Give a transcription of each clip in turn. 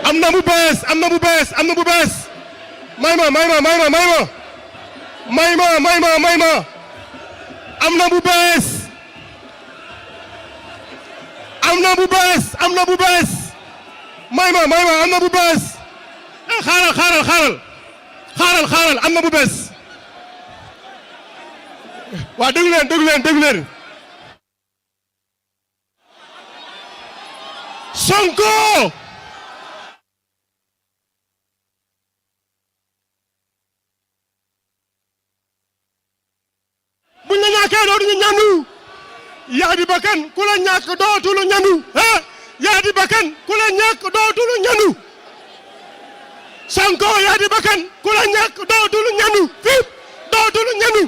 am na bu bees am na bu bees am na bu bees may ma am na bu bees am na bu bees am na bu bees may ma am na bu bees xaaral am na bu bees waa déglu leen Sonko buñ la ñàkkee dootuñu ñandu yaa di bakkan ku la ñàkk dootul ñandu yaa di bakkan ku la ñàkk dootul ñandu Sonko yaa di bakkan ku la ñàkk dootul ñandu fiip dootul ñandu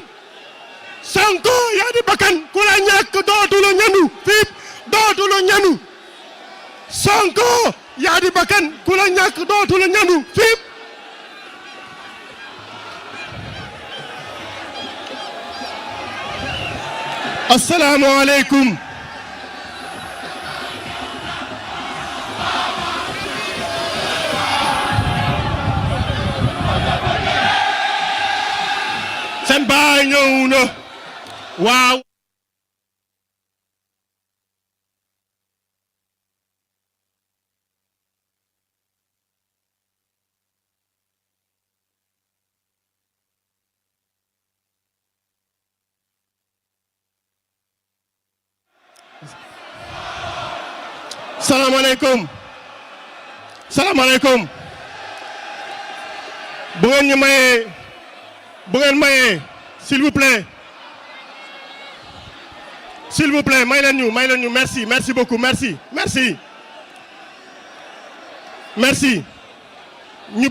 Sonko yaa di bakkan ku la ñàkk dootul ñandu fiip dootul ñandu Sonko yaa di bakkan ku la ñàkk dootul ñandu fiip assalaamu aleykum seen baay ñëw na waaw salaamaaleykum bu ngeen mayee s'il vous plaît may leen ñu merci beaucoup merci ñu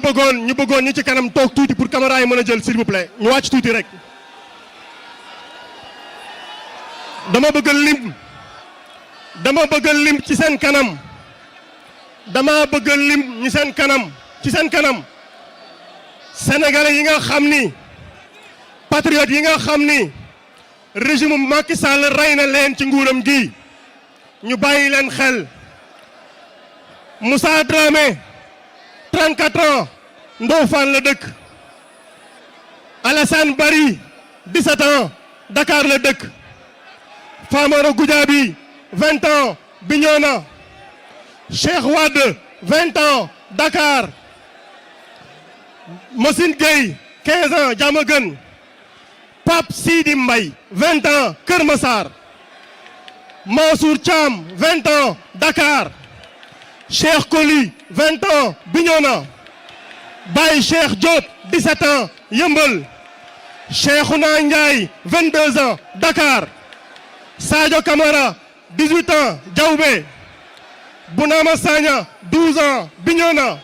bëggoon ñi ci kanam toog tuuti pour caméra yi mën a jël s'il vous plaît ñu wàcc tuuti rek dama bëgg lim ci seen kanam ci seen kanam sénégalais yi nga xam ni patriotes yi nga xam ni régime Macky Sall rey na leen ci nguuram gi ñu bàyyi leen xel Moussa Dramé 34 ans Ndofane la dëkk Alassane Bari 17 ans Dakar la dëkk Famara Goudiaby 20 ans Bignona Cheikh Wade 20 ans Dakar Mossine Gueye 15 ans Diamaguène Pape Sidi Mbaye 20 ans Keur Massar Mansour Thiam 20 ans Dakar Cheikh Koli 20 ans Bignona Baye Cheikh Diop 17 ans Yeumbeul Cheikhouna Ndiaye 22 ans Dakar Sadio Camara 18 ans Diaoubé Bounama Sagna 12 ans Bignona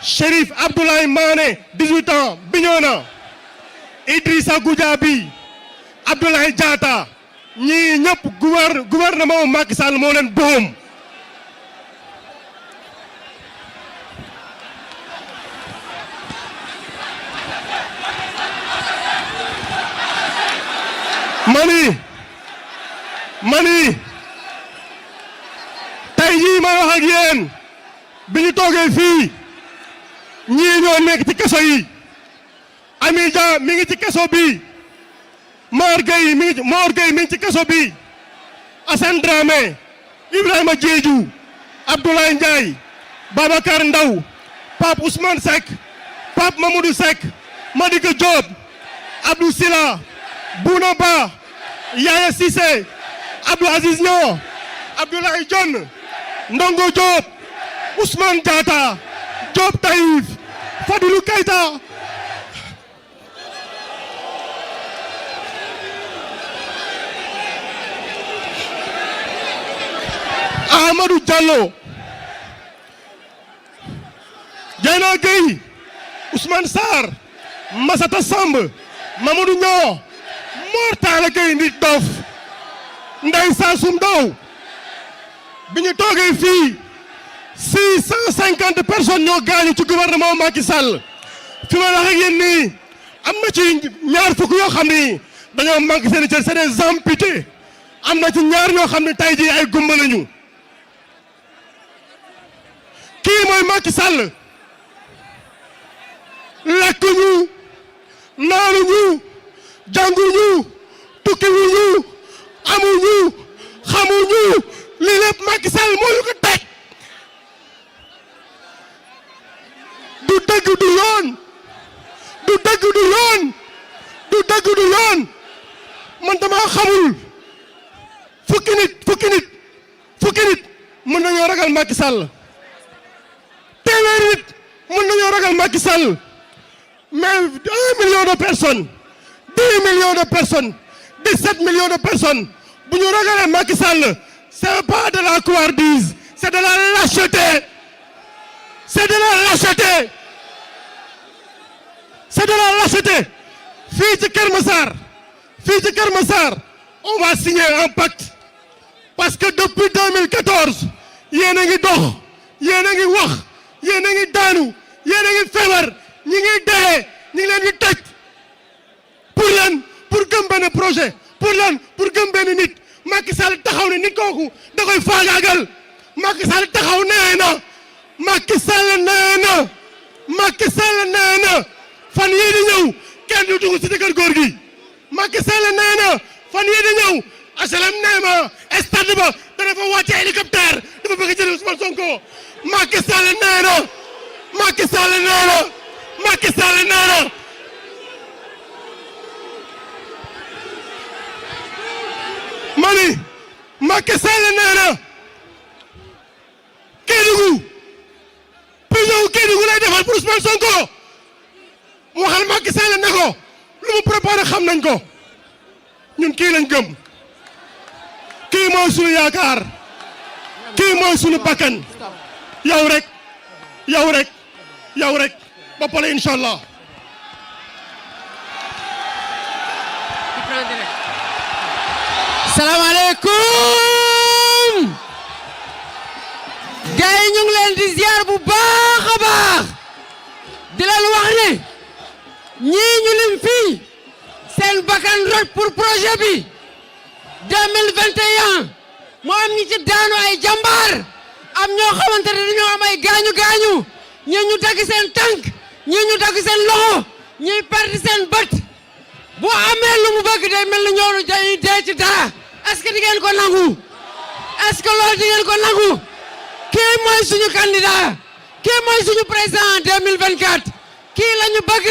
Chérif Abdoulaye Mané 18 ans Bignona Idrissa Goudiaby Abdoulaye Diatta ñii ñëpp gouvernement Macky Sall moo leen boom mani tey jii may wax ak yéen bi ñu toogee fii ñii ñoo nekk ci kaso yi Ami Dia mi ngi ci kaso bi Mor Gueye mi ngi ci kaso bi Assane Dramé Ibrahima Diédhiou Abdoulaye Ndiaye Babacar Ndaw Pape Ousmane Seck Pape Mamadou Seck Madické Diop Abdou Sila Bouna Ba Yaya Cissé Abdou Aziz Niang Abdoulaye Dione Ndongo Diop Ousmane Diatta Diop Taïf Fadilou Keita Amadou Diallo Dieyna Gueye Ousmane Sarr Massata Samb Mamadou Niang Mor Talla Gueye nit dof Ndeye Sassoum Ndaw bi ñu toogee fii 650 personnes ñoo gaañu ci gouvernement Macky Sall fi ma wax ak yéen nii am na ci ñaar fukk yoo xam ni dañoo manqué seen cër c'est des amputés am na ci ñaar ñoo xam ne tey jii ay gumba lañu kii mooy Macky Sall lekkuñu naanuñu jànguñu tukkiwuñu amuñu xamuñu lii lépp Macky Sall moo ñu ko teg du dëgg du yoon du dëgg du yoon du dëgg du yoon man dama xamul fukki nit mën nañoo ragal Macky Sall téeméeri nit mën nañoo ragal Macky Sall mais 1 million de personnes 10 millions de personnes 17 millions de personnes bu ñu ragalee Macky Sall c'est pas de la couardise c'est de la lâcheté c'est de la lâcheté c'est de la lâcheté fii ci Keur Massar on va signer un pacte parce que depuis 2014 yéen a ngi dox yéen a ngi wax yéen a ngi daanu yéen a ngi feebar ñi ngi dee ñi ngi leen di tëj pour lan pour gëm benn projet pour lan pour gëm benn nit Macky Sall taxaw ne nit kooku da koy faagaagal Macky Sall taxaw nee na Macky Sall nee na fan yii di ñëw kenn du dugg ci kër góor gi Macky Sall nee na fan yii di ñëw HLM nee ma stade ba dana fa wàcce hélicoptère dafa bëgg jël Ousmane Sonko Macky Sall nee na Macky Sall nee na Macky Sall nee na mani Macky Sall nee na Kédougou prison Kédougou lay defal pour Ousmane Sonko mu waxal Macky Sall ne ko lu mu préparé xam nañ ko ñun kii lañ gëm kii mooy sunu yaakaar kii mooy sunu bakkan yow rek ba pare incha allah. salaamaaleykum gars yi ñu ngi leen di ziar bu baax a baax di leen wax ne ñii ñu lim fii seen bakkan rot pour projet bi 2021 moo am ñi ci daanu ay jàmbaar am ñoo xamante ne dañoo am ay gaañu ñii ñu dagg seen tànk ñii ñu dagg seen loxo ñii perdre seen bët bu amee lu mu bëgg day mel ni ñoonu dañuy dee ci dara est-ce que di ngeen ko nangu est-ce que loolu di ngeen ko nangu kii mooy suñu candidat kii mooy suñu président 2024 kii la ñu bëgg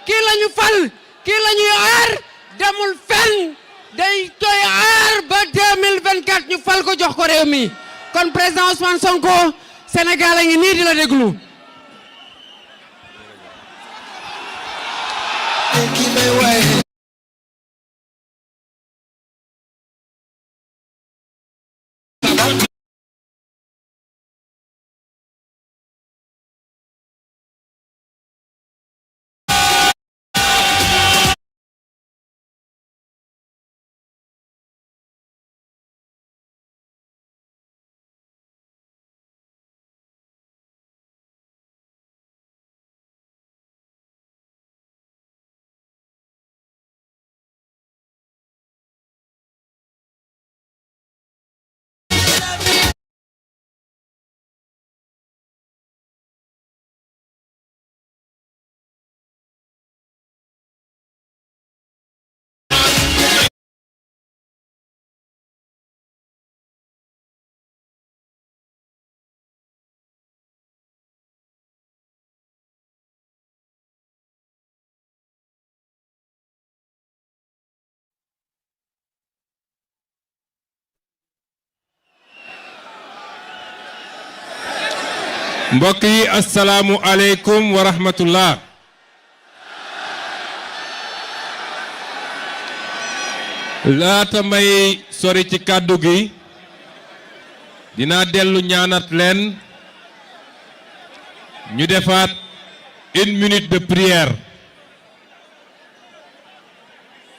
kii la ñu fal kii la ñuy aar demul fenn day koy aar ba 2024 ñu fal ko jox ko réew mi kon président Ousmane Sonko Sénégal a ngi nii di la déglu. mbokk yi asalaamu aleykum wa rahmatullah laata may sori ci kàddu gi dinaa dellu ñaanat leen ñu defaat 1 minute de prière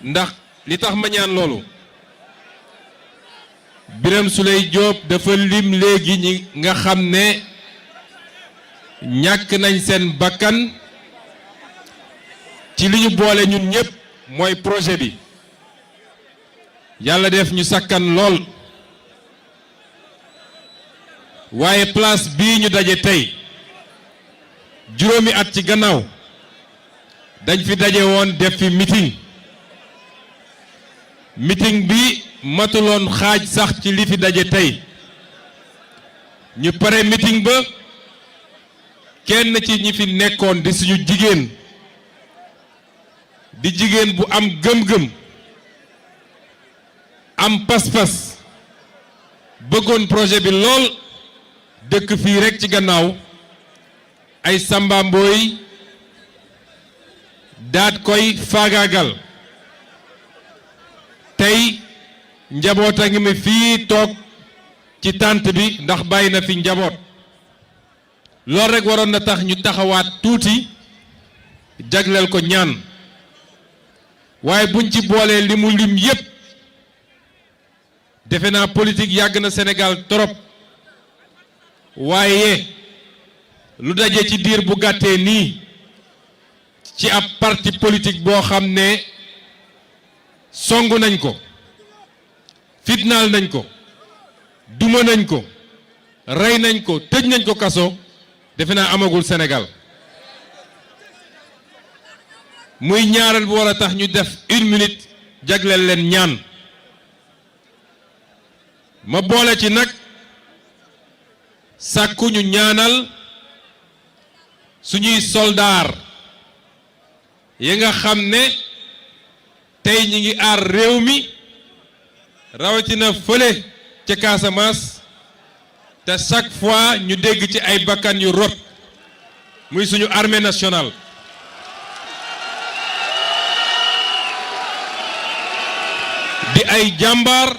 ndax li tax ma ñaan loolu Birame Souleye Diop dafa lim léegi ñi nga xam ne ñàkk nañ seen bakkan ci li ñu boole ñun ñëpp mooy projet bi yàlla def ñu sakkan lool waaye place bii ñu daje tey juróomi at ci gannaaw dañ fi daje woon def fi meeting bi matuloon xaaj sax ci li fi daje tey ñu pare meeting ba kenn ci ñi fi nekkoon di suñu jigéen di jigéen bu am gëm-gëm am pas-pas bëggoon projet bi lool dëkk fii rekk ci gannaaw ay Samba Mboy daat koy faagaagal tey njaboot a ngi mi fii toog ci tànt bi ndax bàyyi na fi njaboot loolu rekk waroon na tax ñu taxawaat tuuti jagleel ko ñaan waaye buñ ci boolee li mu lim yépp defe naa politique yàgg na Sénégal trop waaye lu daje ci diir bu gàttee nii ci ab parti politique boo xam ne songu nañ ko fitnaal nañ ko duma nañ ko rey nañ ko tëj nañ ko kaso defe naa amagul Sénégal muy ñaareel bu war a tax ñu def 1 minute jagleel leen ñaan ma boole ci nag sàkku ñu ñaanal suñuy soldaar yi nga xam ne tey ñi ngi aar réew mi rawatina fële ca Casamance te chaque fois ñu dégg ci ay bakkan yu rot muy suñu armée nationale di ay jàmbaar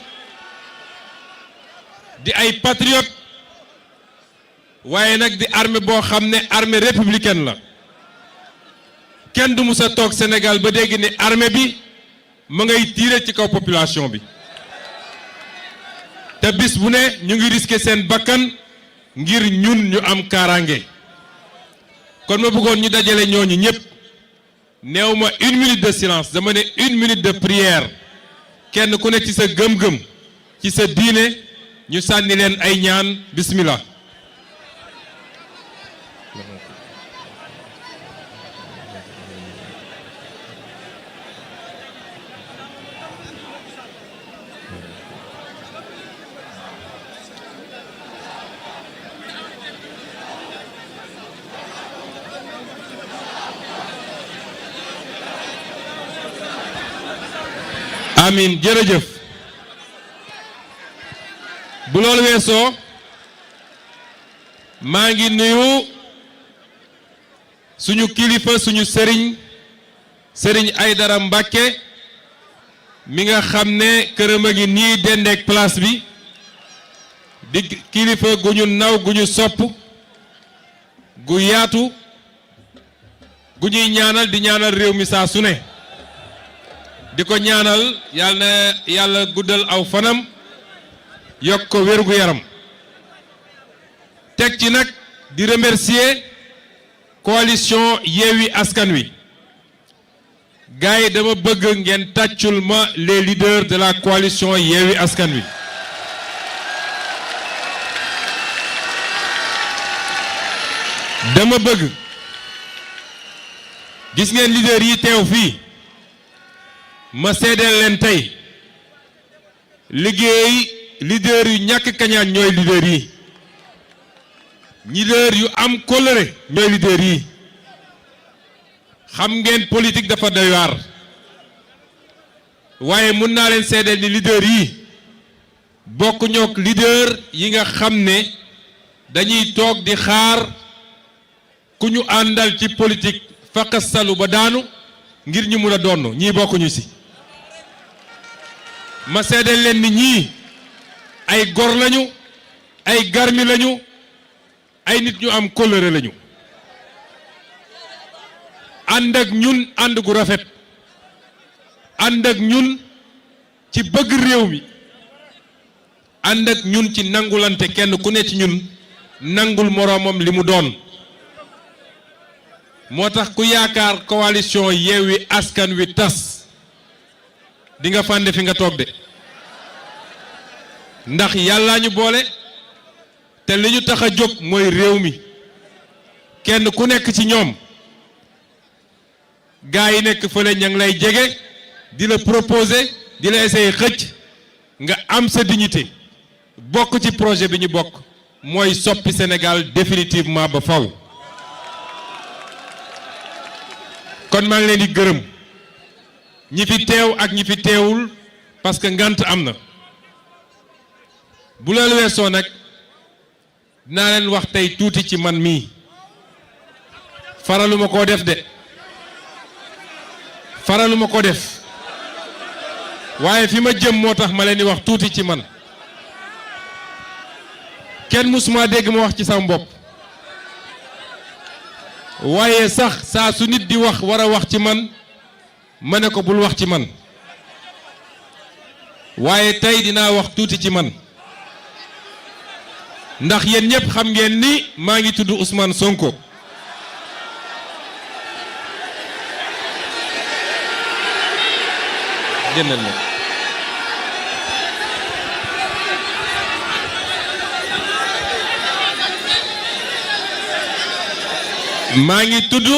di ay patriote waaye nag di armée boo xam ne armée républicaine la kenn du musa toog Sénégal ba dégg ne armée bi ma ngay tiire ci kaw population bi te bis bu ne ñu ngi risqué seen bakkan ngir ñun ñu am kaaraange kon ma bëggoon ñu dajale ñooñu ñëpp néew ma 1 minute de silence dama ne 1 minute de prière kenn ku ne ci sa gëm-gëm ci sa diine ñu sànni leen ay ñaan bismillah amin jërëjëf bu loolu weesoo maa ngi nuyu suñu kilifa suñu sëriñ Aydara Mbàkke mi nga xam ne këram a ngi nii dendeek place bi di kilifa gu ñu naw gu ñu sopp gu yaatu gu ñuy ñaanal di ñaanal réew mi saa su ne di ko ñaanal yàlla na yàlla guddal aw fanam yokk ko wérgu yaram teg ci nag di remercier coalition Yewwi Askan Wi gars yi dama bëgg ngeen tàccul ma les leaders de la coalition Yewwi Askan Wi dama bëgg gis ngeen leader yi teew fii ma seedeel leen tey liggéey leader yu ñàkk kañaan ñooy leader yi leader yu am kóllëre ñooy leader yi xam ngeen politique dafa doy waar waaye mun naa leen seedeel ni leader yi bokk ñook leader yi nga xam ne dañuy toog di xaar ku ñu àndal ci politique faqasalu ba daanu ngir ñu mun a donn ñii bokkuñu ci ma seedeel leen ni ñii ay gor lañu ay garmi lañu ay nit ñu am kóllëre lañu ànd ak ñun ànd gu rafet ànd ak ñun ci bëgg réew mi ànd ak ñun ci nangulante kenn ku ne ci ñun nangul moroomam li mu doon moo tax ku yaakaar coalition Yewwi Askan Wi tas di nga fànde fi nga toog de ndax yàllaa ñu boole te li ñu tax a jóg mooy réew mi kenn ku nekk ci ñoom gaa yi nekk fële ña ngi lay jege di la proposer di la essayer xëcc nga am sa dignité bokk ci projet bi ñu bokk mooy soppi Sénégal définitivement ba faw kon maa ngi leen di gërëm ñi fi teew ak ñi fi teewul parce que ngant am na bu loolu weesoo nag dinaa leen wax tey tuuti ci man mii faraluma koo def de faraluma ko def waaye fi ma jëm moo tax ma leen di wax tuuti ci man kenn musuma dégg ma wax ci sama bopp waaye sax saa su nit di wax war a wax ci man ma ne ko bul wax ci man waaye tey dinaa wax tuuti ci man ndax yéen ñëpp xam ngeen ni maa ngi tudd Ousmane Sonko génnal na maa ngi tudd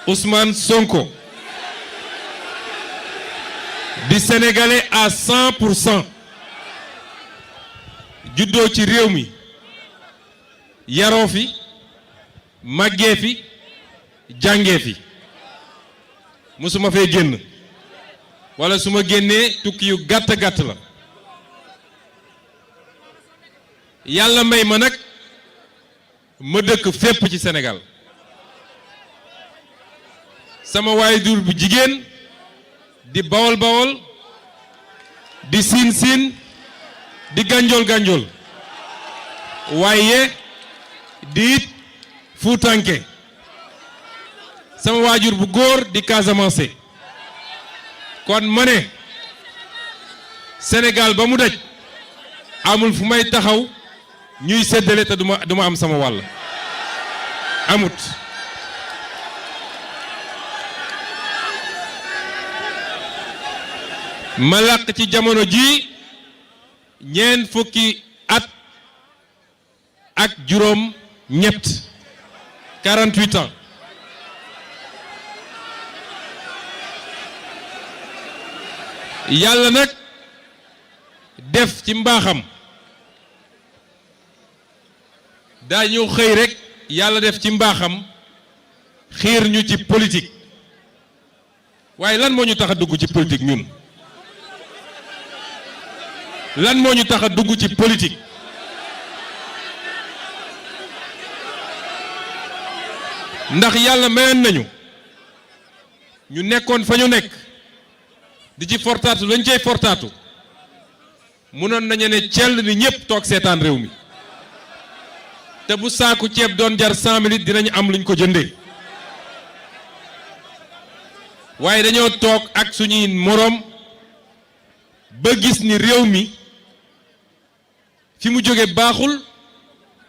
Ousmane Sonko di sénégalais à 100% juddoo ci réew mi yaroo fi màggee fi jàngee fi musuma fee génn wala su ma génnee tukki yu gàtt gàtt la yàlla may ma nag ma dëkk fépp ci Sénégal sama waajur bu jigéen di bawol bawol di siin siin di gànjool gànjool waaye di it fuutanke sama waajur bu góor di Casamance kon ma ne Sénégal ba mu daj amul fu may taxaw ñuy séddale te duma am sama wàll amut ma làq ci jamono ji ñeent fukki at ak juróom ñett 48 ans yàlla nag def ci mbaaxam daañu xëy rek yàlla def ci mbaaxam xiir ñu ci politique waaye lan moo ñu tax a dugg ci politique ñun lan moo ñu tax a dugg ci politique ndax yàlla mayoon nañu ñu nekkoon fa ñu nekk di ci fortaatu lañ cey fortaatu mënoon nañu ne cell ni ñëpp toog seetaan réew mi te bu saaku ceeb doon jar 100 minutes dinañu am luñ ko jëndee waaye dañoo toog ak suñuy moroom ba gis ni réew mi fi mu jóge baaxul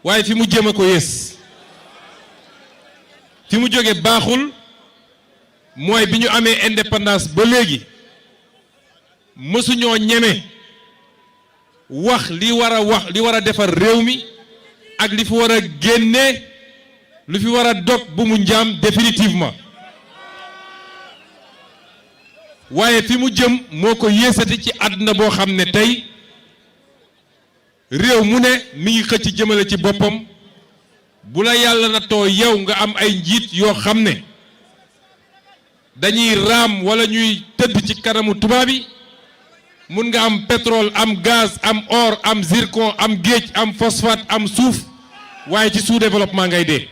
waaye fi mu jëm a ko yées fi mu jóge baaxul mooy bi ñu amee indépendance ba léegi mësuñoo ñeme wax li war a defar réew mi ak li fi war a génne lu fi war a dog bu mu njaam définitivement waaye fi mu jëm moo ko yéesati ci àdduna boo xam ne tey réew mu ne mi ngi xëcc jëmale ci boppam bu la yàlla na too yow nga am ay njiit yoo xam ne dañuy raam wala ñuy tëdd ci kanamu tubaab yi mun nga am pétrole am gaz am or am zircon am géej am phosphate am suuf waaye ci sous-développement ngay dee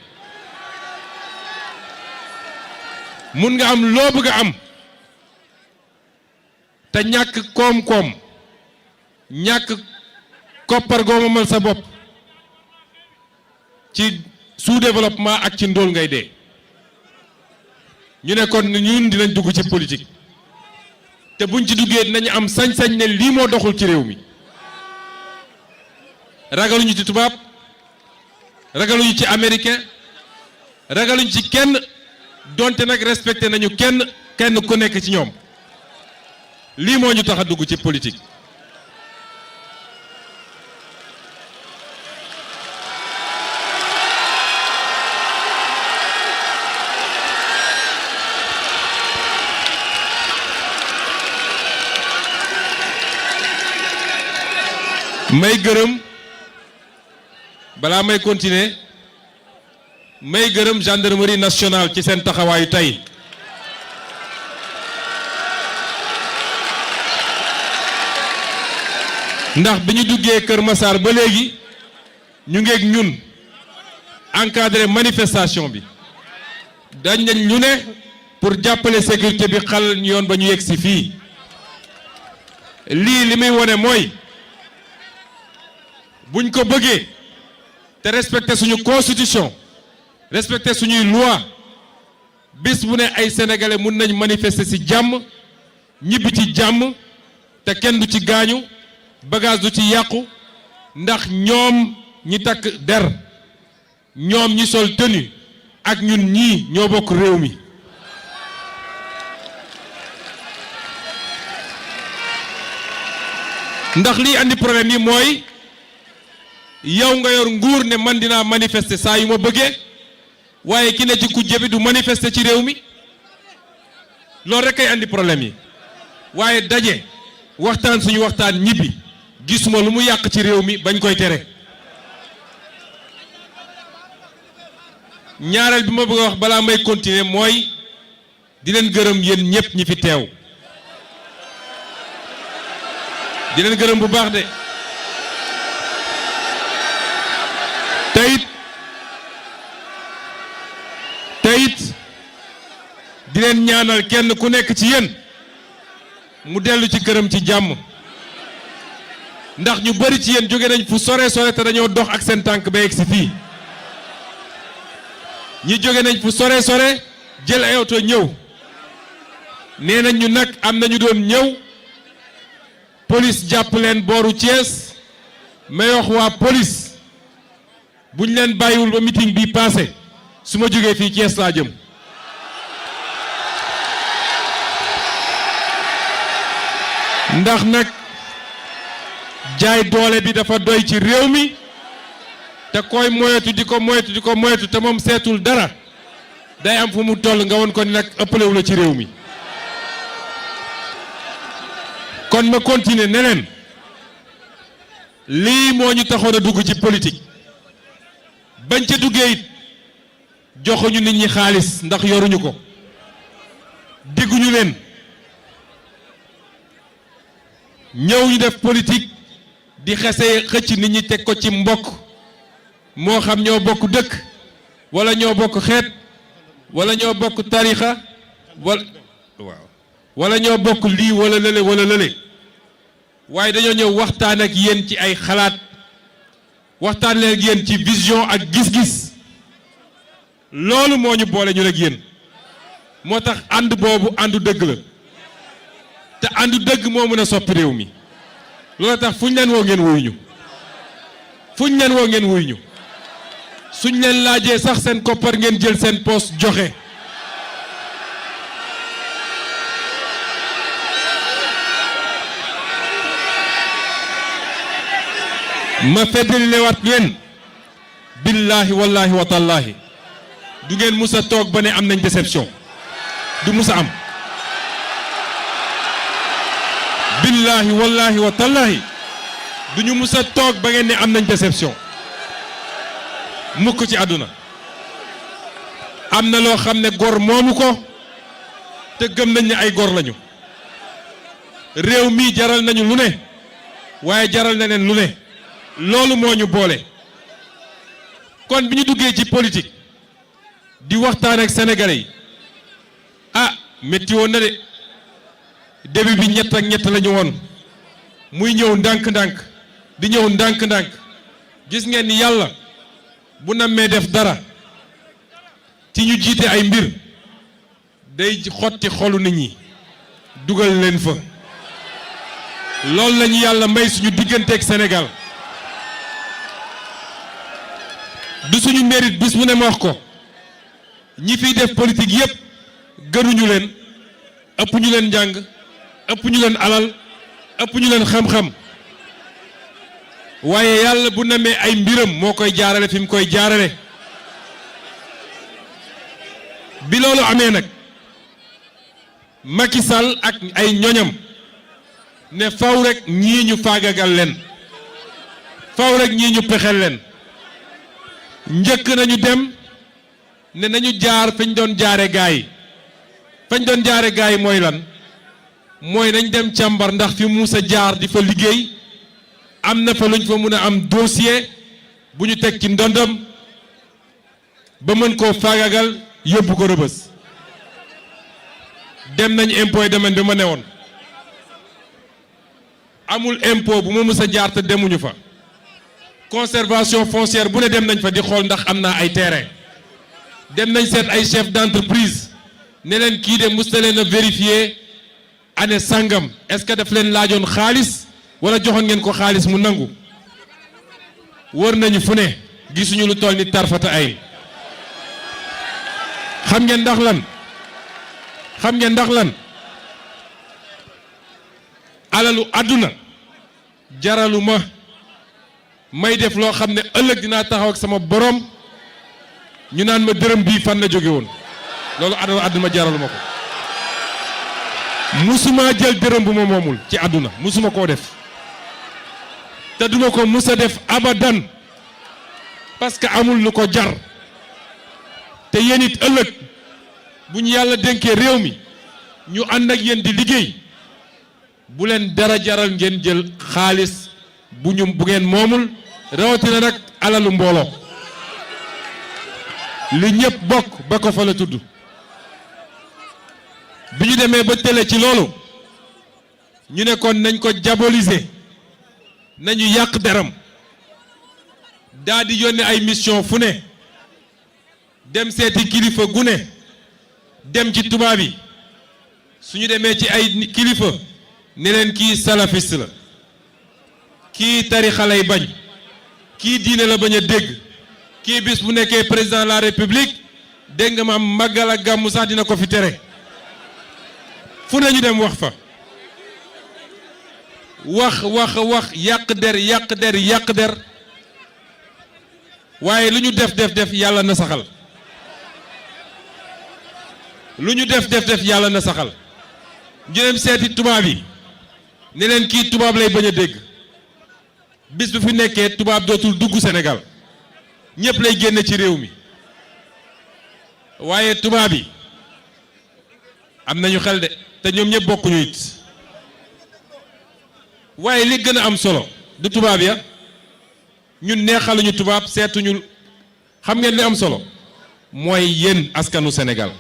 mun nga am loo bëgg a am te ñàkk koom-koom ñàkk koppar goomamal sa bopp ci sous-développement ak ci ndóol ngay dee ñu ne kon ñun dinañ dugg ci politique te buñ ci duggee dinañu am sañ-sañ ne lii moo doxul ci réew mi ragaluñu ci tubaab ragaluñu ci américain ragaluñu ci kenn donte nag respecté nañu kenn ku nekk ci ñoom lii moo ñu tax a dugg ci politique may gërëm balaa may continuer may gërëm gendarmerie nationale ci seen taxawaayu tey ndax bi ñu duggee Kër Massar ba léegi ñu ngeeg ñun encadrer manifestation bi dañ nañ ñu ne pour jàppale sécurité bi xal ñu yoon ba ñu yegg si fii lii li muy wone mooy buñ ko bëggee te respecter suñu constitution respecter suñuy loi bis bu ne ay sénégalais mun nañ manifester ci jàmm ñibbi ci jàmm te kenn du ci gaañu bagage du ci yàqu ndax ñoom ñi takk der ñoom ñi sol tenue ak ñun ñii ñoo bokk réew mi ndax lii andi problème yi mooy yow nga yor nguur ne man dinaa manifester saa yu ma bëggee waaye ki ne ci kujje bi du manifester ci réew mi loolu rek ay andi problème yi waaye daje waxtaan suñu waxtaan ñibbi gisuma lu mu yàq ci réew mi bañ koy tere ñaareel bi ma bëgg a wax balaa may continuer mooy di leen gërëm yéen ñëpp ñi fi teew di leen gërëm bu baax de teyit di leen ñaanal kenn ku nekk ci yéen mu dellu ci këram ci jàmm ndax ñu bari ci yéen jóge nañ fu sore sore te dañoo dox ak seen tànk ba yegg si fii ñi jóge nañ fu sore sore jël ay oto ñëw nee nañ ñu nag am nañu doon ñëw police jàpp leen booru Thiès may wax waa police buñ leen bàyyiwul ba meeting bi passé su ma jógee fii Thiès laa jëm ndax nag jaay doole bi dafa doy ci réew mi te koy moyetu di ko moyetu te moom seetul dara day am fu mu toll nga won ko ni nag ëppalewu la ci réew mi kon ma continuer neneen lii moo ñu taxoon a dugg ci politique bañ ca duggee it joxuñu nit ñi xaalis ndax yoruñu ko digguñu leen ñëw ñu def politique di xese xëcc nit ñi teg ko ci mbokk moo xam ñoo bokk dëkk wala ñoo bokk xeet wala ñoo bokk tarixa wala ñoo bokk lii wala lële waaye dañoo ñëw waxtaan ak yéen ci ay xalaat waxtaan leen ak yéen ci vision ak gis-gis loolu moo ñu boole ñu ak yéen moo tax ànd boobu àndu dëgg la te àndu dëgg moo mën a soppi réew mi loolu tax fu ñu leen woo ngeen wuyu ñu fu ñu leen woo ngeen wuyu ñu suñ leen laajee sax seen koppar ngeen jël seen poste joxe ma feddali lewaat leen billaahi wallaahi wa tallaahi du ngeen mus a toog ba ne am nañ déception du mus a am billaahi wallaahi wa tallaahi du ñu mus a toog ba ngeen ne am nañ déception mukk ci àdduna am na loo xam ne gor moomu ko te gëm nañ ne ay gor lañu réew mi jaral nañu lu ne waaye jaral na leen lu ne loolu moo ñu boole kon bi ñu duggee ci politique di waxtaan ak sénégalais yi ah métti woon na de début bi ñett ak ñett la ñu woon muy ñëw ndànk-ndànk di ñëw ndànk-ndànk gis ngeen ni yàlla bu nammee def dara ci ñu jiite ay mbir day xotti xolu nit ñi dugal leen fa loolu lañu yàlla may suñu digganteeg Sénégal du suñu mérite bis mu ne ma wax ko ñi fiy def politique yépp gënuñu leen ëpp ñu leen njàng ëpp ñu leen alal ëpp ñu leen xam-xam waaye yàlla bu namee ay mbiram moo koy jaarale fi mu koy jaarale bi loolu amee nag Macky Sall ak ay ñoñam ne faw rek ñii ñu faagagal leen faw rek ñii ñu pexeel leen njëkk nañu dem ne nañu jaar fañ doon jaare gaa yi fañ doon jaare gaa yi mooy lan mooy nañ dem càmbar ndax fi Moussa jaar di fa liggéey am na fa luñ fa mun a am dossier bu ñu teg ci ndondam ba mën koo faagagal yóbbu ko Rëbës dem nañ impôt et domaine bi ma ne woon amul impôt bu ma mës a jaar te demuñu fa conservation foncière bu ne dem nañ fa di xool ndax am naa ay terrain dem nañ seet ay chef d'entreprise ne leen kii de mës na leen a vérifier année sangam est-ce que daf leen laajoon xaalis wala joxoon ngeen ko xaalis mu nangu wër nañu fu ne gisuñu lu toll ni tarfata ay xam ngeen ndax lan alalu àdduna jaralu ma may def loo xam ne ëllëg dinaa taxaw ak sama borom ñu naan ma dërëm bii fan la jóge woon loolu alalu àdduna jaralu ma ko musuma jël dërëm bu ma moomul ci àdduna musuma koo def te duma ko musa def abadan parce que amul lu ko jar te yéen it ëllëg bu ñu yàlla dénkee réew mi ñu ànd ak yéen di liggéey bu leen dara jaral ngeen jël xaalis bu ngeen moomul rawatina nag alalu mbooloo li ñëpp bokk ba ko fa la tudd bi ñu demee ba télé ci loolu ñu ne kon nañ ko diaboliser nañu yàq deram daa di yónnee ay mission fu ne dem seeti kilifa gu ne dem ci tubaab yi suñu demee ci ay kilifa ne leen kii salafiste la kii tarixa lay bañ kii diine la bañ a dégg kii bis bu nekkee président de la république dégg nga ma am màggal ak gàmmu sax dina ko fi tere fu ne ñu dem wax fa wax yàq der waaye lu ñu def yàlla na saxal lu ñu def yàlla na saxal ñu dem seeti tubaab yi ne leen kii tubaab lay bañ a dégg bis bu fi nekkee tubaab dootul dugg Sénégal ñëpp lay génne ci réew mi waaye tubaab yi am nañu xel de te ñoom ñëpp bokkuñu it waaye li gën a am solo du tubaab ya ñun neexaluñu tubaab seetuñu xam ngeen li am solo mooy yéen askanu Sénégal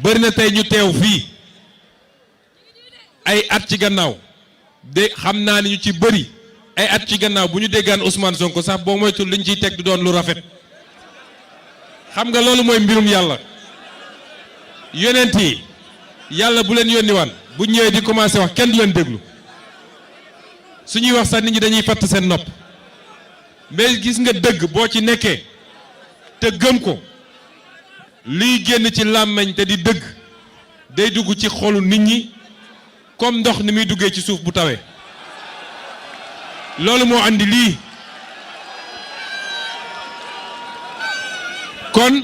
bëri na tey ñu teew fii ay at ci gannaaw de xam naa ni ñu ci bëri ay at ci gannaaw bu ñu déggaan Ousmane Sonko sax boo moytul liñ ciy teg du doon lu rafet xam nga loolu mooy mbirum yàlla yonent yi yàlla bu leen yónni waan bu ñëwee di commencé wax kenn du leen déglu suñuy wax sax nit ñi dañuy fatt seen nopp mais gis nga dëgg boo ci nekkee te gëm ko liy génn ci làmmiñ te di dëgg day dugg ci xolu nit ñi comme ndox ni muy duggee ci suuf bu tawee loolu moo andi lii kon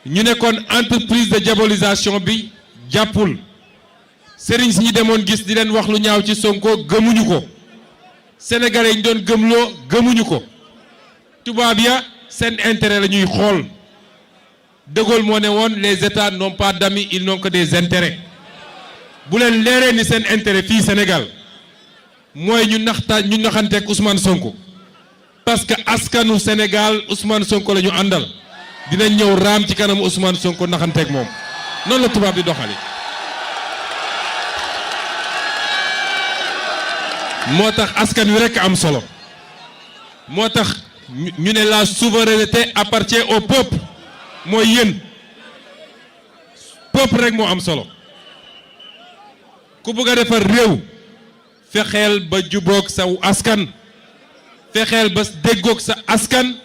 ñu ne kon entreprise de diabolisation bi jàppul sëriñ si ñu demoon gis di leen wax lu ñaaw ci Sonko gëmuñu ko sénégalais yi ñu doon gëmloo gëmuñu ko tubaab ya seen intérêt la ñuy xool De Gaulle moo ne woon les états n'ont pas d'amis ils n'ont que des intérêts bu leen leeree ni seen intérêt fii Sénégal mooy ñu naxanteeg Ousmane Sonko parce que askanu Sénégal Ousmane Sonko la ñu àndal dinañ ñëw raam ci kanamu Ousmane Sonko naxanteeg moom noonu la tubaab di doxali moo tax askan wi rekk am solo moo tax ñu ne la souveraineté appartient au peuple mooy yéen peuple rek moo am solo ku bëgg a defar réew fexeel ba jubóog sa askan fexeel ba déggoog sa askan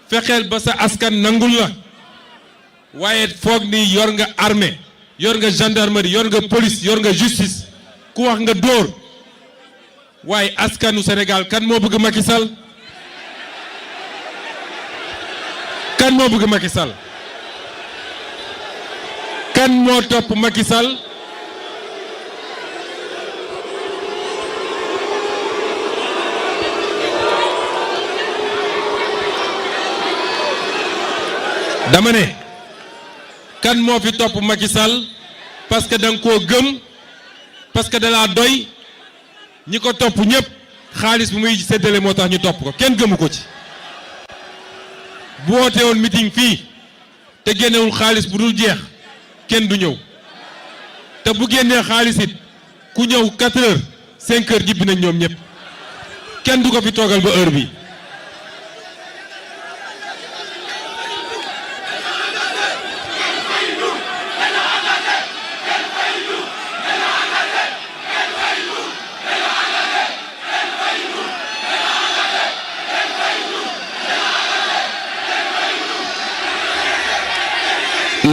fexeel ba sa askan nangul la waaye foog ni yor nga armée yor nga gendarmerie yor nga police yor nga justice ku wax nga dóor waaye askanu Sénégal kan moo bëgg Macky Sall kan moo bëgg Macky Sall kan moo topp Macky Sall dama ne kan moo fi topp Macky Sall parce que da nga koo gëm parce que da laa doy ñi ko topp ñëpp xaalis bu muy séddale moo tax ñu topp ko kenn gëmu ko ci bu woote woon meeting fii te génnewul xaalis bu dul jeex kenn du ñëw te bu génnee xaalis it ku ñëw 4 heures 5 heures jibbi nañ ñoom ñëpp kenn du ko fi toogal ba heure bi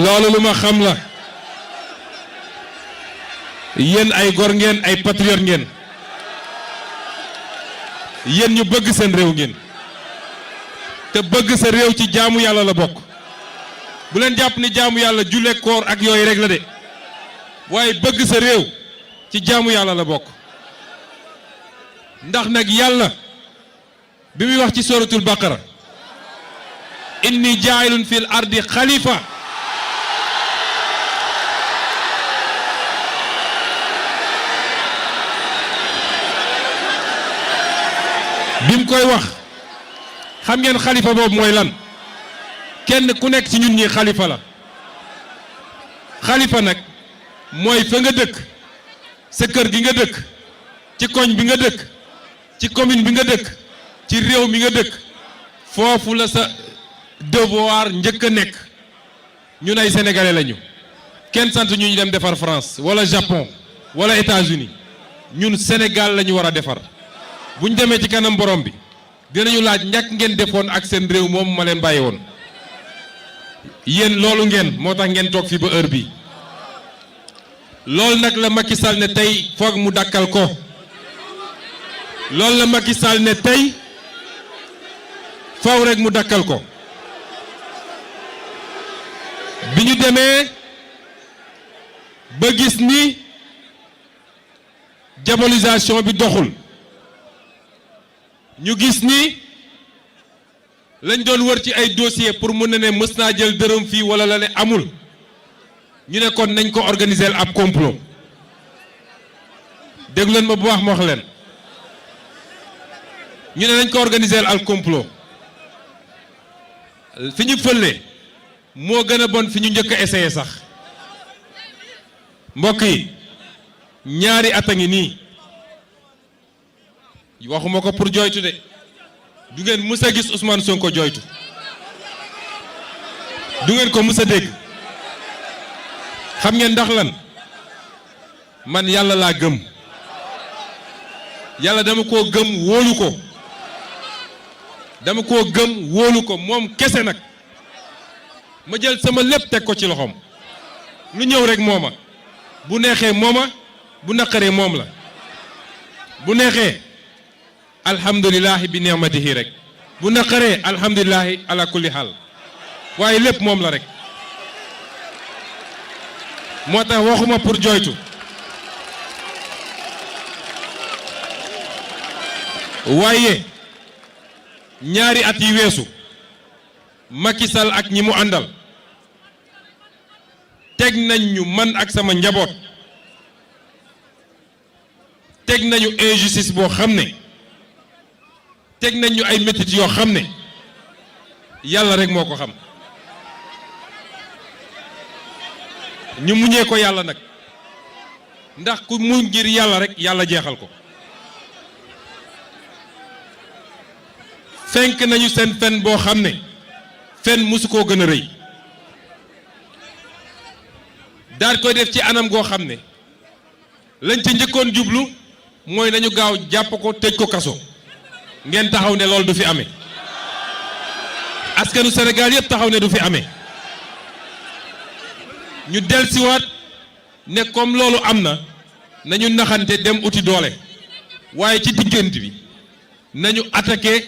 loolu lu ma xam la yéen ay gor ngeen ay patriote ngeen yéen ñu bëgg seen réew ngeen te bëgg sa réew ci jaamu yàlla la bokk bu leen jàpp ni jaamu yàlla julle koor ak yooyu rek la de waaye bëgg sa réew ci jaamu yàlla la bokk ndax nag yàlla bi muy wax ci suratul baqara inni jaa'ilun fil ardi xalifa bi mu koy wax xam ngeen xalifa boobu mooy lan kenn ku nekk ci ñun ñi xalifa la xalifa nag mooy fa nga dëkk sa kër gi nga dëkk ci koñ bi nga dëkk ci commune bi nga dëkk ci réew mi nga dëkk foofu la sa devoir njëkk a nekk ñun ay sénégalais lañu kenn sant ñu dem defar France wala Japon wala États-Unis ñun Sénégal la ñu war a defar bu ñu demee ci kanam borom bi dinañu laaj ñàkk ngeen defoon ak seen réew moom ma leen bàyyi woon yéen loolu ngeen moo tax ngeen toog fii ba heure bi loolu nag la Macky Sall ne tey foog mu dakkal ko loolu la Macky Sall ne tey faw rek mu dakkal ko bi ñu demee ba gis ni diabolisation bi doxul ñu gis ni lañ doon wër ci ay dossier pour mun na ne mës naa jël dërëm fii wala la ne amul ñu ne kon nañ ko organiser ab complot déglu leen ma bu baax ma wax leen ñu ne nañ ko organiser al complot fi ñu fële moo gën a bon fi ñu njëkk a essayé sax mbokk yi ñaari at a ngi nii waxuma ko pour jooytu de du ngeen mës a gis Ousmane Sonko jooytu du ngeen ko mës a dégg xam ngeen ndax lan man yàlla laa gëm yàlla dama koo gëm wóolu ko dama koo gëm wóolu ko moom kese nag ma jël sama lépp teg ko ci loxoom lu ñëw rek mooma bu neexee mooma bu naqaree moom la bu neexee alhamdulilahi bi ni'matihi rek bu naqaree alhamdulilahi ala kulli xaal waaye lépp moom la rek moo tax waxuma pour jooytu waaye ñaari at yi weesu Macky Sall ak ñi mu àndal teg nañ ñu man ak sama njaboot teg nañu injustice boo xam ne teg nañ ñu ay métit yoo xam ne yàlla rek moo ko xam ñu muñee ko yàlla nag ndax ku mu ngir yàlla rek yàlla jeexal ko fenk nañu seen fen boo xam ne fen musu koo gën a rëy daal koy def ci anam goo xam ne lañ ca njëkkoon jublu mooy nañu gaaw jàpp ko tëj ko kaso ngeen taxaw ne loolu du fi amee askanu Sénégal yëpp taxaw ne du fi amee ñu dellusiwaat ne comme loolu am na nañu naxante dem uti doole waaye ci diggante bi nañu attaqué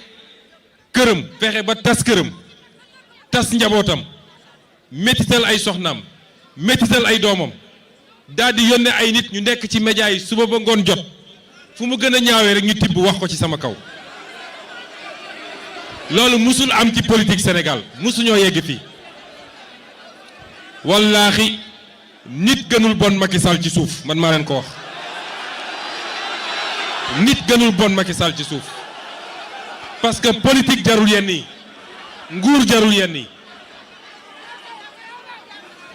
këram fexe ba tas këram tas njabootam métital ay soxnaam métital ay doomam daal di yónnee ay nit ñu nekk ci média yi suba ba ngoon jot fu mu gën a ñaawee rek ñu tibb wax ko ci sama kaw loolu musul am ci politique Sénégal musuñoo yegg fii wallaahi nit gënul bon Macky Sall ci suuf man maa leen ko wax nit gënul bon Macky Sall ci suuf parce que politique jarul yenn yi nguur jarul yenn yi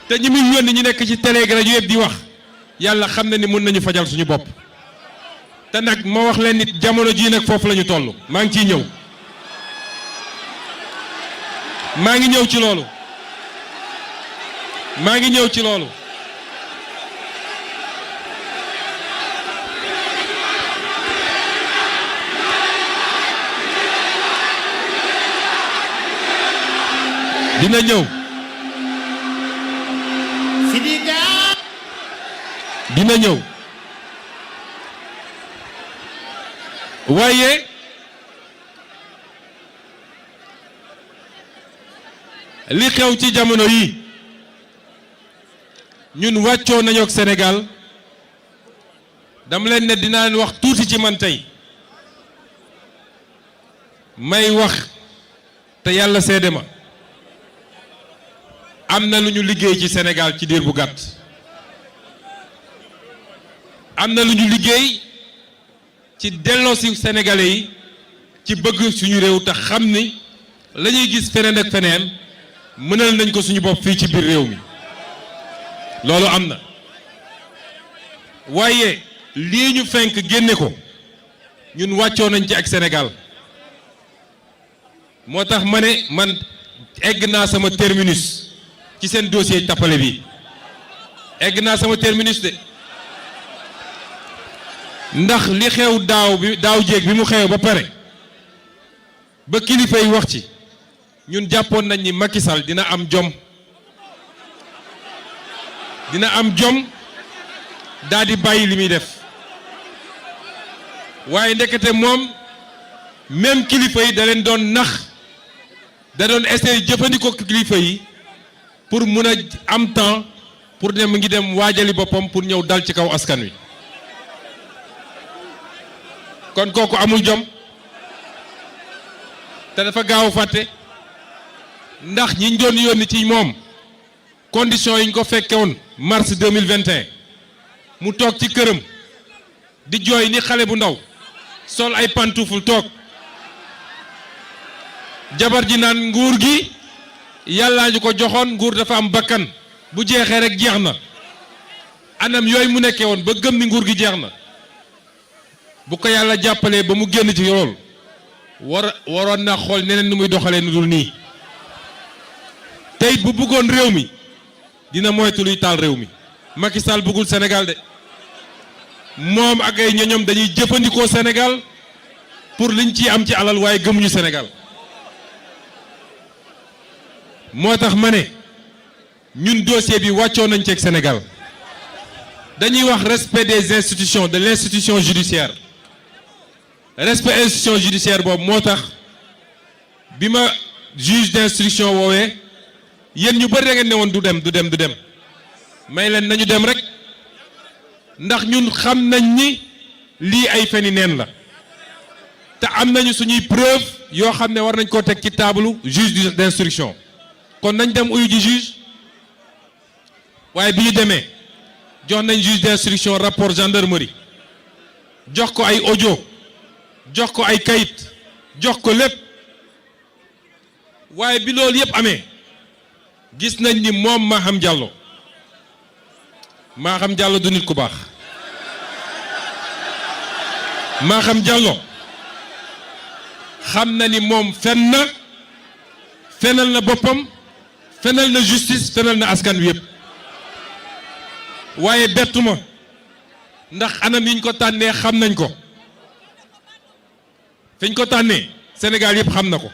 te ñi muy yónni ñi nekk ci télé rajo yëpp di wax yàlla xam na ni mën nañu fajal suñu bopp te nag ma wax leen nit jamono jii nag foofu la ñu toll maa ngi ciy ñëw maa ngi ñëw ci loolu maa ngi ñëw ci loolu dina ñëw dina ñëw waaye li xew ci jamono yi ñun wàccoo nañu ak Sénégal dama leen ne dinaa leen wax tuuti ci man tey may wax te yàlla seede ma am na lu ñu liggéey ci Sénégal ci diir bu gàtt am na lu ñu liggéey ci delloosi Sénégalais yi ci bëgg suñu réew te xam ni la ñuy gis feneen ak feneen mënal nañ ko suñu bopp fii ci biir réew mi loolu am na waaye lii ñu fenk génne ko ñun wàccoo nañ ci ak Sénégal moo tax ma ne man egg naa sama terminus ci seen dossier tappale bi egg naa sama terminus de ndax li xew daaw jéeg bi mu xew ba pare ba kilifa yi wax ci ñun jàppoon nañ ni Macky Sall dina am jom daal di bàyyi li muy def waaye ndekete moom même kilifa yi da leen doon nax da doon essayer jëfandikoo kilifa yi pour mun a am temps pour ne mu ngi dem waajali boppam pour ñëw dal ci kaw askan wi kon kooku amul jom te dafa gaaw fàtte ndax ñi ñu doon yónni ci moom conditions yi ñu ko fekke woon mars 2021 mu toog ci këram di jooy ni xale bu ndaw sol ay pantoufle toog jabar ji naan nguur gi yàllaa ñu ko joxoon nguur dafa am bakkan bu jeexee rek jeex na anam yooyu mu nekkee woon ba gëm ni nguur gi jeex na bu ko yàlla jàppalee ba mu génn ci lool waroon na xool neneen nu muy doxalee nu dul nii tey bu bëggoon réew mi dina moytu luy taal réew mi Macky Sall bëggul Sénégal de moom ak ay ñoñom dañuy jëfandikoo Sénégal pour liñ ciy am ci alal waaye gëmuñu Sénégal moo tax ma ne ñun dossier bi wàccoo nañ ci ak Sénégal dañuy wax respect des institutions de l'institution judiciaire respect institution judiciaire boobu moo tax bi ma juge d'instruction woowee yéen ñu bëri da ngeen ne woon du dem may leen nañu dem rek ndax ñun xam nañ ni lii ay feni neen la te am nañu suñuy preuve yoo xam ne war nañ koo teg ci taabalu juge d'instruction kon nañ dem uyu ji juge waaye bi ñu demee jox nañ juge d'instruction rapport gendarmerie jox ko ay audio jox ko ay kayit jox ko lépp waaye bi loolu yëpp amee gis nañ ni moom Maham Diallo du nit ku baax Maham Diallo xam na ni moom fenal na boppam fenal na justice fenal na askan wi yëpp waaye bettuma ndax anam yi ñu ko tànnee xam nañ ko fi ñu ko tànnee Sénégal yëpp xam na ko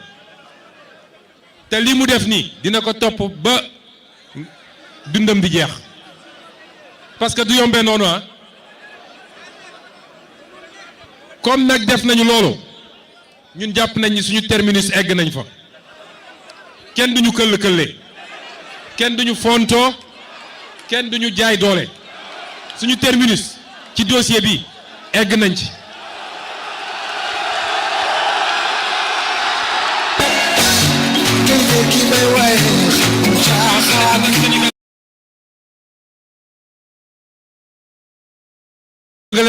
te li mu def nii dina ko topp ba dundam di jeex parce que du yombee noonu comme nag def nañu loolu ñun jàpp nañ ni suñu terminus egg nañ fa kenn duñu këll-këlle kenn duñu fontoo kenn duñu jaay doole suñu terminus ci dossier bi egg nañ ci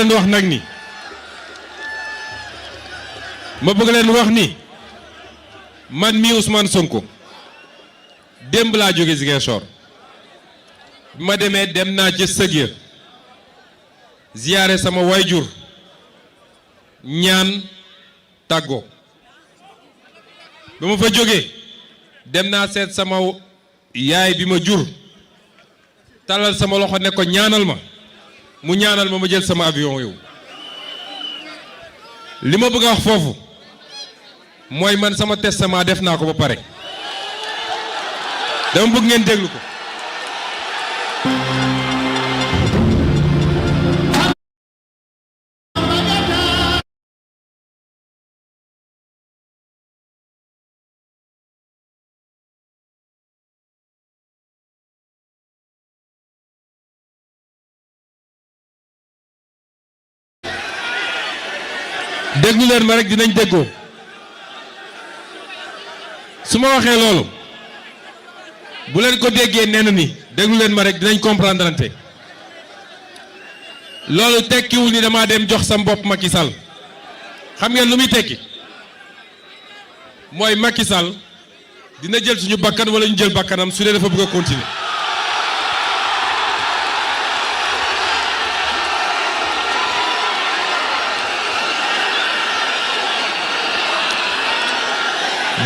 leen wax nag ni man mii Ousmane Sonko démb laa jóge Ziguinchor bi ma demee dem naa ca sëg ya ziyaare sama wayjur ñaan tàggoo ba ma fa jógee dem naa seet sama yaay bi ma jur talal sama loxo ne ko ñaanal ma mu ñaanal ma jël sama avion yow li ma bëgg a wax foofu mooy man sama testament def naa ko ba pare dama bëgg ngeen déglu ko déglu leen ma rek dinañ déggoo su ma waxee loolu bu leen ko déggee nenn ni déglu leen ma rek dinañ comprendre ante loolu tekkiwul ni dama dem jox sam bopp Macky Sall xam ngeen lu muy tekki mooy Macky Sall dina jël suñu bakkan wala ñu jël bakkanam su dee dafa bëgg a continuer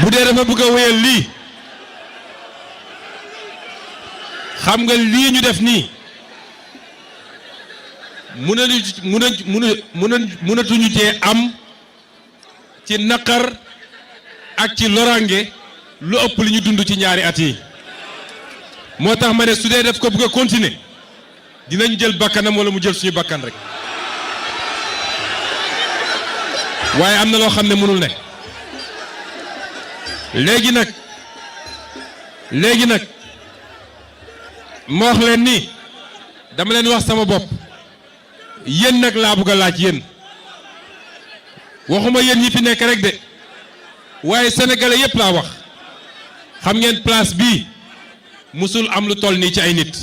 bu dee dafa bëgg a wéyal lii xam nga lii ñu def nii mënatuñu cee am ci naqar ak ci lorange lu ëpp li ñu dund ci ñaari at yi moo tax ma ne su dee def ko bëgg a continuer dinañ jël bakkanam wala mu jël suñu bakkan rek waaye am na loo xam ne mënul ne léegi nag ma wax leen ni dama leen wax sama bopp yéen nag laa bëgg a laaj yéen waxuma yéen ñi fi nekk rek de waaye sénégalais yépp laa wax xam ngeen place bii musul am lu toll nii ci ay nit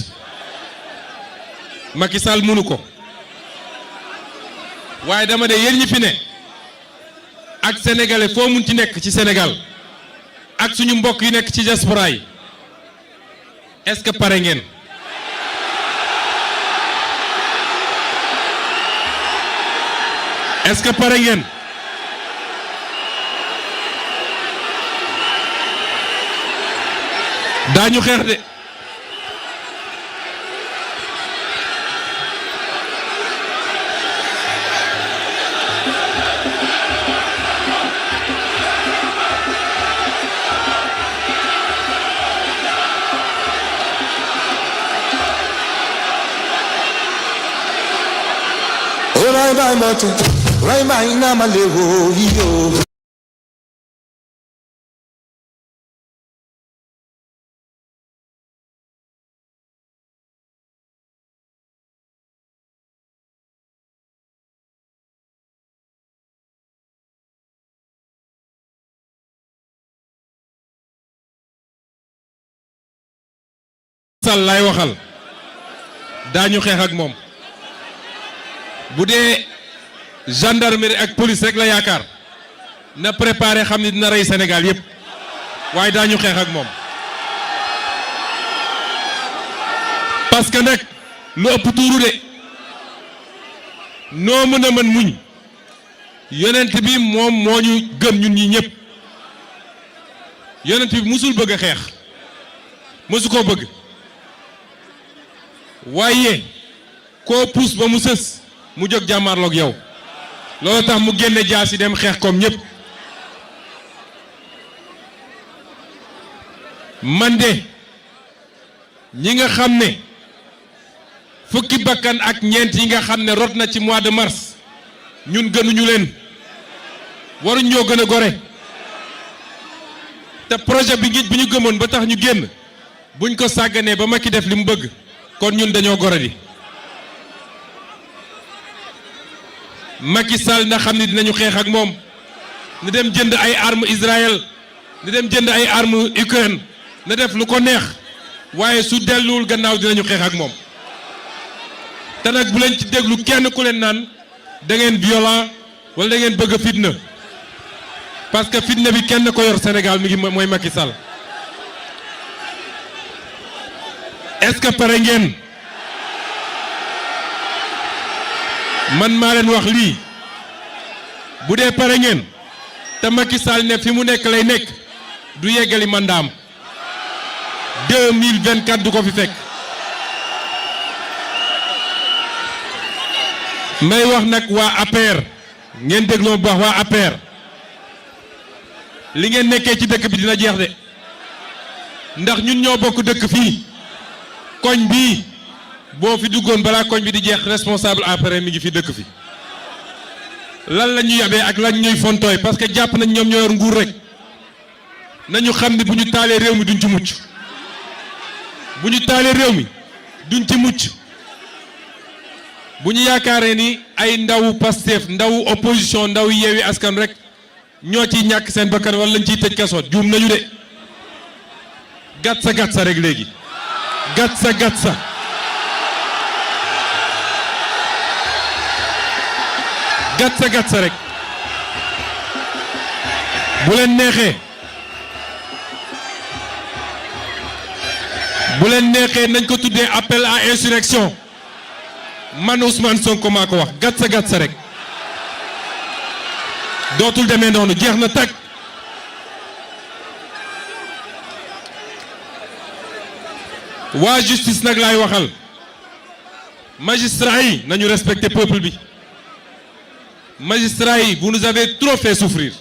Macky Sall mënu ko waaye dama ne yéen ñi fi ne ak sénégalais foo mun ci nekk ci Sénégal ak suñu mbokk yi nekk ci diaspora yi est-ce que pare ngeen est-ce que pare ngeen daañu xeex de Rai moto, rai mai na malevo yo. Sall lay waxal daañu xeex ak moom bu dee gendarmerie ak police rek la yaakaar na préparer xam ni dina rey Sénégal yépp waaye daañu xeex ak moom parce que nag lu ëpp tuuru de noo mën a mën muñ yonent bi moom moo ñu gëm ñun ñi ñëpp yonent bi musul bëgg a xeex musu koo bëgg waaye koo puus ba mu sës mu jóg jàmmaarloog yow loolu tax mu génne jaasi dem xeex comme ñëpp man de ñi nga xam ne fukki bakkan ak ñeent yi nga xam ne rot na ci mois de mars ñun gënuñu leen waruñ ñoo gën a gore te projet bi ngi bi ñu gëmoon ba tax ñu génn buñ ko sàgganee ba Macky def li mu bëgg kon ñun dañoo gore di Macky Sall na xam ne dinañu xeex ak moom na dem jënd ay armes Israël na dem jënd ay armes Ukraine na def lu ko neex waaye su delluwul gannaaw dinañu xeex ak moom te nag bu leen ci déglu kenn ku leen naan da ngeen violent wala da ngeen bëgg fitna parce que fitna bi kenn ko yor Sénégal mi ngi mooy Macky Sall est-ce que pare ngeen man maa leen wax lii bu dee pare ngeen te Macky Sall ne fi mu nekk lay nekk du yeggali mandaam 2024 du ko fi fekk may wax nag waa APR ngeen dégloo bu baax waa APR li ngeen nekkee ci dëkk bi dina jeex de ndax ñun ñoo bokk dëkk fii koñ bii boo fi duggoon balaa koñ bi di jeex responsable APR mi ngi fi dëkk fi lan la ñuy yabee ak lan ñuy fontooy parce que jàpp nañ ñoom ñoo yor nguur rek nañu xam ne bu ñu taalee réew mi duñ ci mucc bu ñu taalee réew mi duñ ci mucc bu ñu yaakaaree ni ay ndawu Pastef ndawu opposition ndaw Yewwi Askan rek ñoo ciy ñàkk seen bakkan wala lañ ciy tëj kaso juum nañu de gàtt sa rek léegi gàtt sa rek bu leen neexee nañ ko tuddee appel à insurrection man Ousmane Sonko maa ko wax gàtt sa rek dootul demee noonu jeex na tag waa justice nag laay waxal magistrat yi nañu respecter peuple bi magistrat yi vous nous avez trop fait souffrir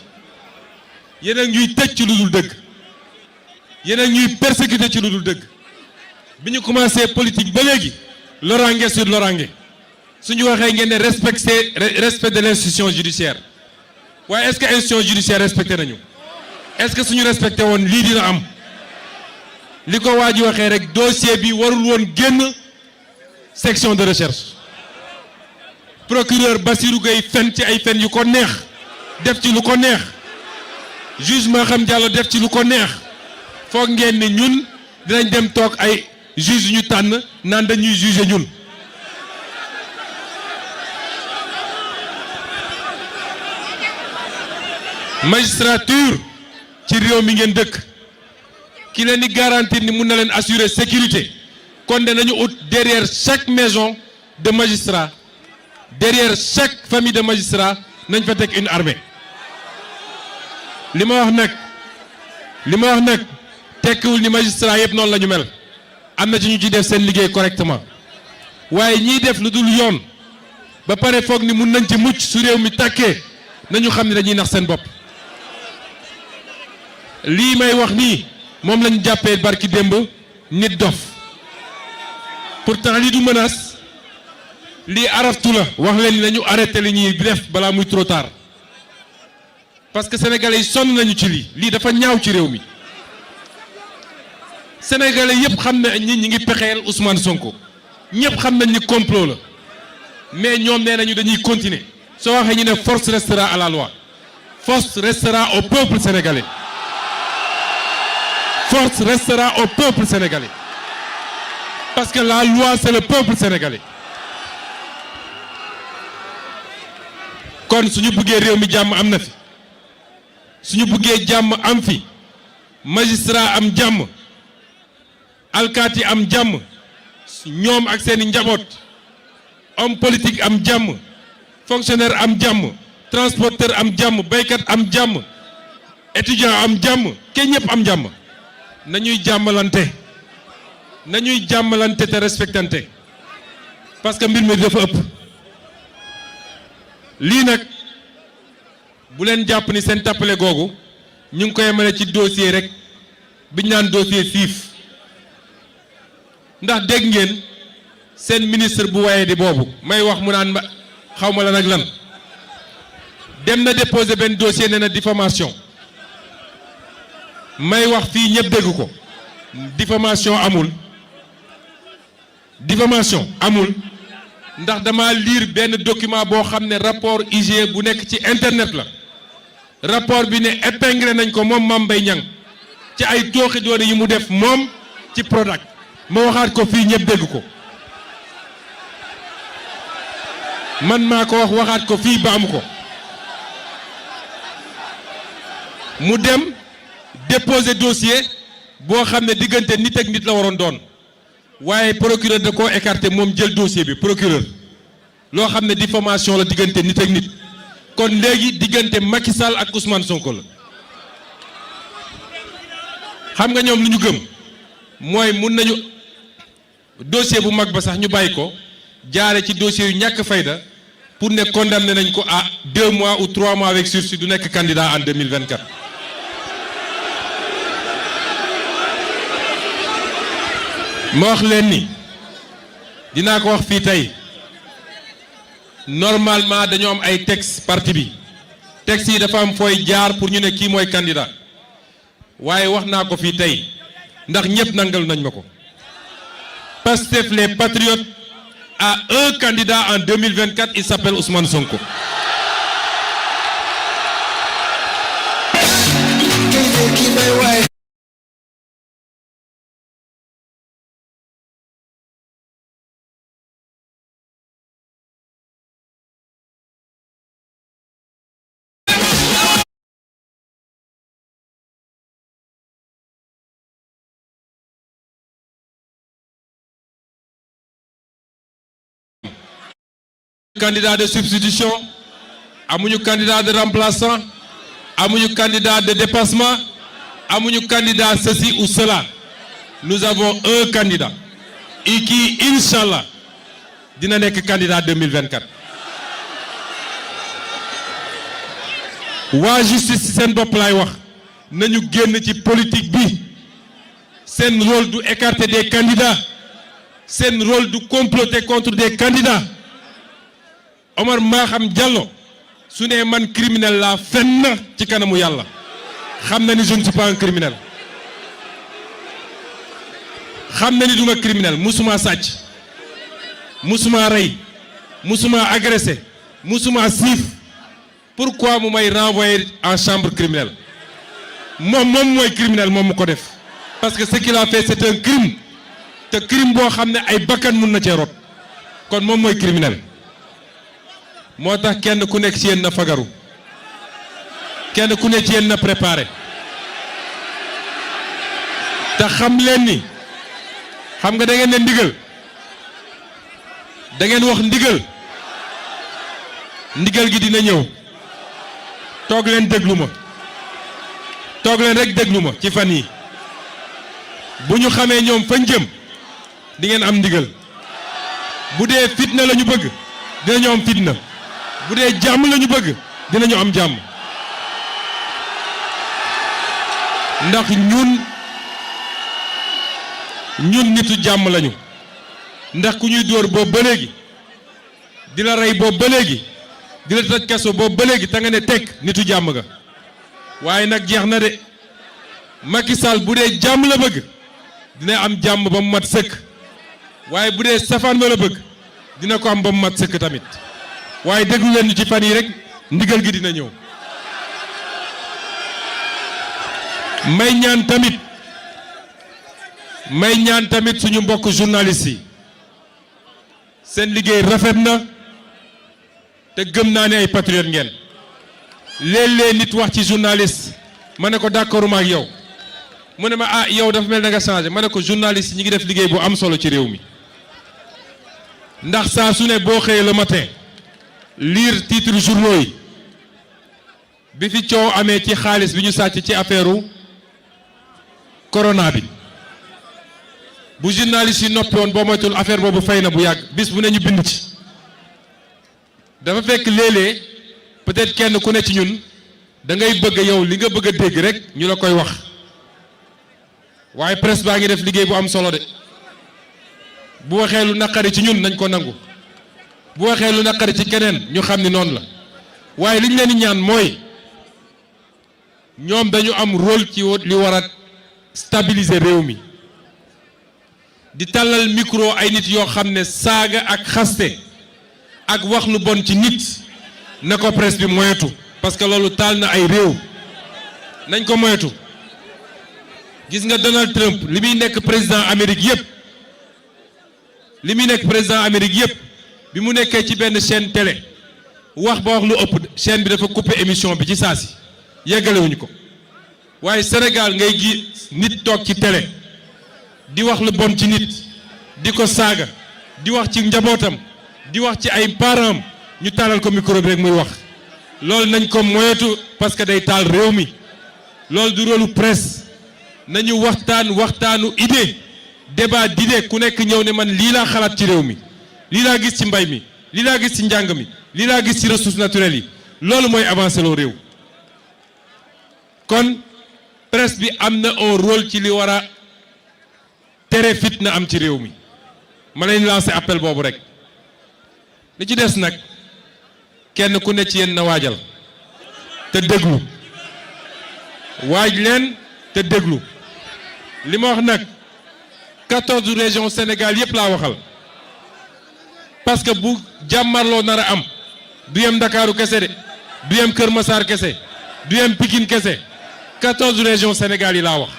yéen a ñuy tëj ci lu dul dëgg yéen a ñuy persécuter ci lu dul dëgg bi ñu commencé politique ba léegi loraange sur loraange suñu waxee ngeen ne respect de l'institution judiciaire waaye est-ce que institution judiciaire respecté nañu est-ce que suñu respecté woon lii dina am li ko waa ji waxee rek dossier bi warul woon génn section de recherche procureur Bassirou Gueye fen ci ay fen yu ko neex def ci lu ko neex juge Maham Diallo def ci lu ko neex foog ngeen ne ñun dinañ dem toog ay juge ñu tànn naan dañuy juger ñun magistrature ci réew mi ngeen dëkk ki leen di garantir ni mun na leen assurer sécurité kon de nañu ut derrière chaque maison de magistrat derrière chaque famille de magistrat nañ fa teg une armée li ma wax nag tekkiwul ni magistrat yëpp noonu la ñu mel am na ci ñu ci def seen liggéey correctement waaye ñiy def lu dul yoon ba pare foog ni mun nañ ci mucc su réew mi tàkkee nañu xam ne dañuy nax seen bopp lii may wax nii moom lañu jàppee barki démb nit dof pourtant lii du menace lii araftu la wax leen ni nañu arrêté li ñuy def balaa muy trop tard parce que sénégalais yi sonn nañu ci lii dafa ñaaw ci réew mi sénégalais yëpp xam ne ñi ngi pexeel Ousmane Sonko ñëpp xam nañ ni complot la mais ñoom nee nañu dañuy continuer soo waxee ñu ne force restera à la loi force restera au peuple sénégalais force restera au peuple sénégalais parce que la loi c'est le peuple sénégalais kon suñu bëggee réew mi jàmm am na fi suñu bëggee jàmm am fi magistrat am jàmm alkaati am jàmm ñoom ak seeni njaboot homme politique am jàmm fonctionnaire am jàmm transporteur am jàmm baykat am jàmm étudiant am jàmm kenn ñëpp am jàmm nañuy jàmmalante te respectante parce que mbir mi dafa ëpp lii nag bu leen jàpp ni seen tappale googu ñu ngi koy yemale ci dossier rek biñ naan dossier siif ndax dégg ngeen seen ministre bu waye di boobu may wax mu naan xaw ma la nag lan dem na déposer benn dossier nee na diffamation may wax fii ñëpp dégg ko diffamation amul ndax dama lire benn document boo xam ne rapport IGE bu nekk ci internet la rapport bi ne épinglé nañ ko moom Mame Mbaye Niang ci ay tooxi doone yi mu def moom ci Prodac ma waxaat ko fii ñëpp dégg ko man maa ko wax waxaat ko fii ba am ko mu dem déposer dossier boo xam ne diggante nit ak nit la waroon doon waaye procureur da koo écarté moom jël dossier bi procureur loo xam ne diffamation la diggante nit ak nit kon léegi diggante Macky Sall ak Ousmane Sonko la xam nga ñoom lu ñu gëm mooy mun nañu dossier bu mag ba sax ñu bàyyi ko jaare ci dossier yu ñàkk fayda pour ne condamné nañ ko à 2 mois ou 3 mois avec sursis du nekk candidat en 2024. ma wax leen ni dinaa ko wax fii tey normalement dañoo am ay texte parti bi texte yi dafa am fooy jaar pour ñu ne kii mooy candidat waaye wax naa ko fii tey ndax ñëpp nangal nañ ma ko Pastef les patriotes a un candidat en 2024 il s'appelle Ousmane Sonko. Candidat de substitution, amuñu candidat de remplaçant, amuñu candidat de dépassement, amuñu candidat ceci ou cela. Nous avons un candidat et qui inchallah dina nekk candidat 2024. waa justice ci seen bopp laay wax nañu génn ci politique bi seen rôle du écarter des candidats seen rôle du comploter contre des candidats. Omar Maham Diallo su ne man criminel laa fenn ci kanamu yàlla xam na ni je ne suis pas un criminel xam na ni duma criminel musuma sàcc musuma rey musuma agressé musuma siif pourquoi mu may renvoyer en chambre criminelle moom mooy criminel moom mu ko def parce que ce qu'il a fait c'est un crime te crime boo xam ne ay bakkan mun na cee rot kon moom mooy criminel moo tax kenn ku nekk ci yéen na fagaru kenn ku nekk ci yéen na préparé te xam leen ni xam nga da ngeen ne ndigal da ngeen wax ndigal gi dina ñëw toog leen déglu ma toog leen rek déglu ma ci fan yi bu ñu xamee ñoom fañ jëm di ngeen am ndigal bu dee fitna la ñu bëgg dinañu am fitna bu dee jàmm la ñu bëgg dinañu am jàmm ndax ñun nitu jàmm lañu ndax ku ñuy dóor boobu ba léegi di la rey boobu ba léegi di la tëj kaso boobu ba léegi te nga ne tekk nitu jàmm nga waaye nag jeex na de Macky Sall bu dee jàmm la bëgg dina am jàmm ba mu mat sëkk waaye bu dee safaan ba la bëgg dina ko am ba mu mat sëkk tamit waaye déglu leen ci fan yi rek ndigal gi dina ñëw may ñaan tamit suñu mbokk journalistes yi seen liggéey rafet na te gëm naa ne ay patriote ngeen léeg-léeg nit wax ci journaliste ma ne ko d'accord ma ak yow mu ne ma ah yow dafa mel na nga changé ma ne ko journaliste ñi ngi def liggéey bu am solo ci réew mi ndax saa su ne boo xëyee le matin lire titre journaux yi bi fi coow amee ci xaalis bi ñu sàcc ci affaire corona bi bu journaliste yi noppi woon boo moytul affaire boobu fay na bu yàgg bis bu ne ñu bind ci dafa fekk léeg-léeg peut-être kenn ku ne ci ñun da ngay bëgg yow li nga bëgg a dégg rek ñu la koy wax waaye presse baa ngi def liggéey bu am solo de bu waxee lu naqari ci ñun nañ ko nangu bu waxee lu naqari ci keneen ñu xam ni noonu la waaye li ñu leen di ñaan mooy ñoom dañu am rôle ci li war a stabiliser réew mi di tàllal micro ay nit yoo xam ne saaga ak xaste ak wax lu bon ci nit na ko presse bi moyetu parce que loolu taal na ay réew nañ ko moyetu gis nga Donald Trump li muy nekk président Amérique yëpp bi mu nekkee ci benn chaîne télé wax ba wax lu ëpp chaîne bi dafa couper émission bi ci saa si yeggalewuñu ko waaye Sénégal ngay gi nit toog ci télé di wax lu bon ci nit di ko saaga di wax ci njabootam di wax ci ay parents ñu taalal ko micro bi rek muy wax loolu nañ ko moyetu parce que day taal réew mi loolu du rôlu presse nañu waxtaanu idée débat d'idée ku nekk ñëw ne man lii laa xalaat ci réew mi lii laa gis ci mbay mi lii laa gis ci njàng mi lii laa gis ci ressources naturelles yi loolu mooy avancer loo réew kon presse bi am na un rôle ci li war a tere fitna am ci réew mi ma leen lancer appel boobu rek li ci des nag kenn ku ne ci yéen na waajal te déglu waaj leen te déglu li ma wax nag 14 régions Sénégal yëpp laa waxal parce que bu jàmmarloo nar a am du yem Ndakaaru kese de du yem Kër Massar kese du yem Pikine kese 14 régions Sénégal yi laa wax